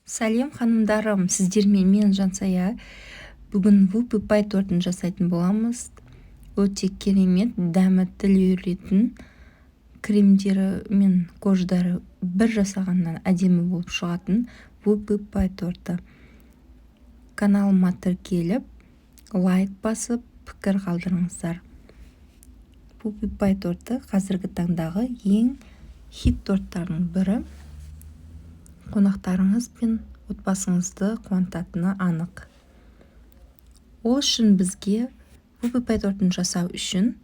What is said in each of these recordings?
Сәлем, ханымдарым! Сіздермен мен, Жансая. Бүгін вупи пай тортын жасайтын боламыз. Өте керемет, дәмі тіл үйіретін, кремдері мен корждары бір жасағаннан әдемі болып шығатын вупи пай торты. Каналыма тіркеліп, лайк басып, пікір қалдырыңыздар. Вупи пай торты қазіргі таңдағы ең хит торттардың бірі. Қонақтарыңыз пен отбасыңызды қуантатыны анық. Ол үшін бізге вупи пай тортын жасау үшін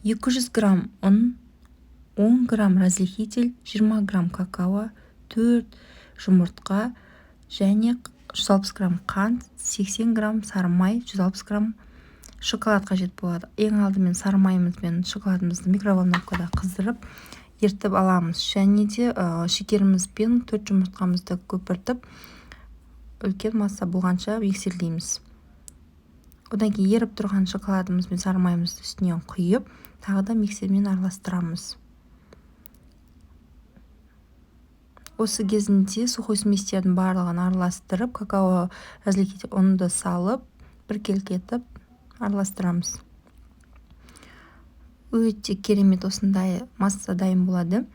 200 грамм ұн, 10 грамм разрыхлитель, 20 грамм какао, 4 жұмыртқа және 160 грамм қант, 80 грамм сары май, 160 грамм шоколад қажет болады. Ең алдымен сары майымыз бен шоколадымызды микроволновкада қыздырып, ертіп аламыз. Және де шекеріміз бен 4 жұмыртқамызды көпіртіп, үлкен масса болғанша миксерлейміз. Одан кейін еріп тұрған шоколадымыз бен сары майымызды үстінен құйып, тағы да миксермен араластырамыз. Осы кезінде сухой сместердің барлығын араластырып, какао, разрыхлитель, ұнды салып, біркелкі етіп араластырамыз. Өте керемет осындай масса дайын болады.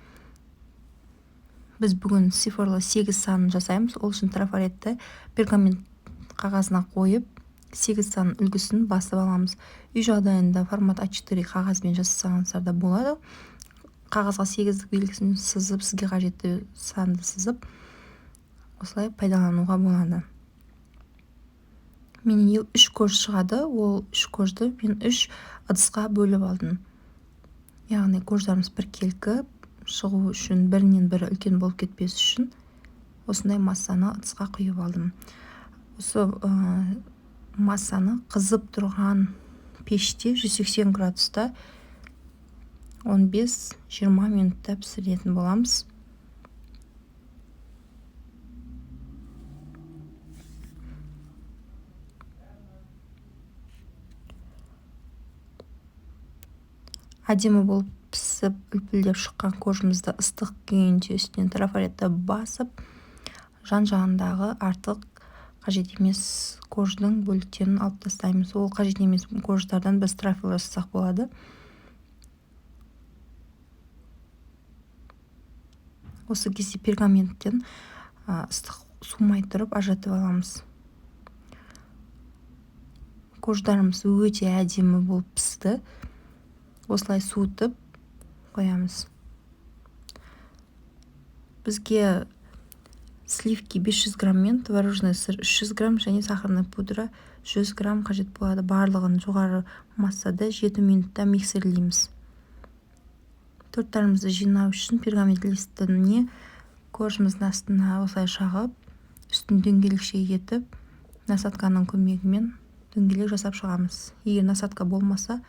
Біз бүгін цифрлы 8 санын жасаймыз. Ол үшін трафаретті пергамент қағазына қойып, 8 сан үлгісін басып аламыз. Үй жағдайында формат А4 қағазбен жасасаңыздар да болады. Қағазға 8-дік белгісін сызып, сізге қажетті санды сызып, осылай пайдалануға болады. Менен 3 корж шығады. Ол 3 коржды мен 3 ыдысқа бөліп алдым. Яғни корждарымыз біркелкі шығу үшін, бірінен бірі үлкен болып кетпес үшін осындай массаны ыдысқа құйып алдым. Осы массаны қызып тұрған пеште 180 градуста 15-20 минутта пісіретін боламыз. Әдемі болып пісіп, үлпілдеп шыққан коржымызды ыстық күйінде үстінен трафаретті басып, жан-жағындағы артық қажет емес корждың бөліктерін алып тастаймыз. Ол қажет емес корждардан біз трафел жасасақ болады. Осы кезде пергаменттен ыстық сумай тұрып ажыратып аламыз. Корждарымыз өте әдемі болып пісті. Осылай суытып қоямыз. Бізге сливки 500 грамм мен творожный сыр 300 грамм және сахарный пудра 100 грамм қажет болады. Барлығын жоғары массада 7 минутта миксерлейміз. Торттарымызды жинау үшін пергамент листіне коржымыздың астына осылай жағып, үстін дөңгелекше етіп, насадканың көмегімен дөңгелек жасап шығамыз. Егер насадка болмаса,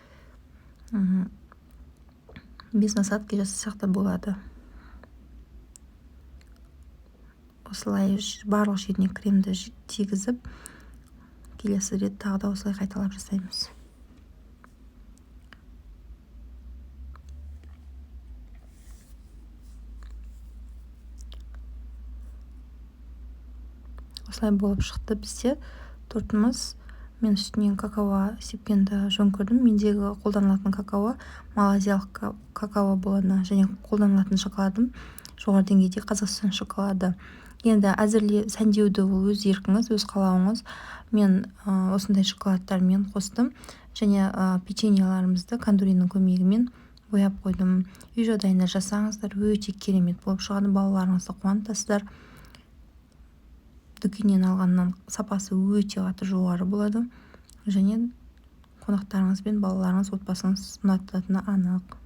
без насадки жасасақ та болады. Осылай барлық жеріне кремді тигізіп, келесі рет тағы да осылай қайталап жасаймыз. Осылай болып шықты бізде тортымыз. Мен үстінен какао сепкенді жөн көрдім. Мендегі қолданылатын какао малайзиялық какао болады және қолданылатын шоколадым жоғары деңгейде Қазақстан шоколады. Енді әзірле сәндеуді ол өз еркіңіз, өз қалауыңыз. Мен осындай шоколадтармен қостым және печеньеларымызды кондуриннің көмегімен бояп қойдым. Үй жағдайында жасаңыздар, өте керемет болып шығады, балаларыңызды қуантасыздар. Дүкеннен алғаннан сапасы өте қатты жоғары болады және қонақтарыңыз бен балаларыңыз, отбасыңыз ұнататыны анық.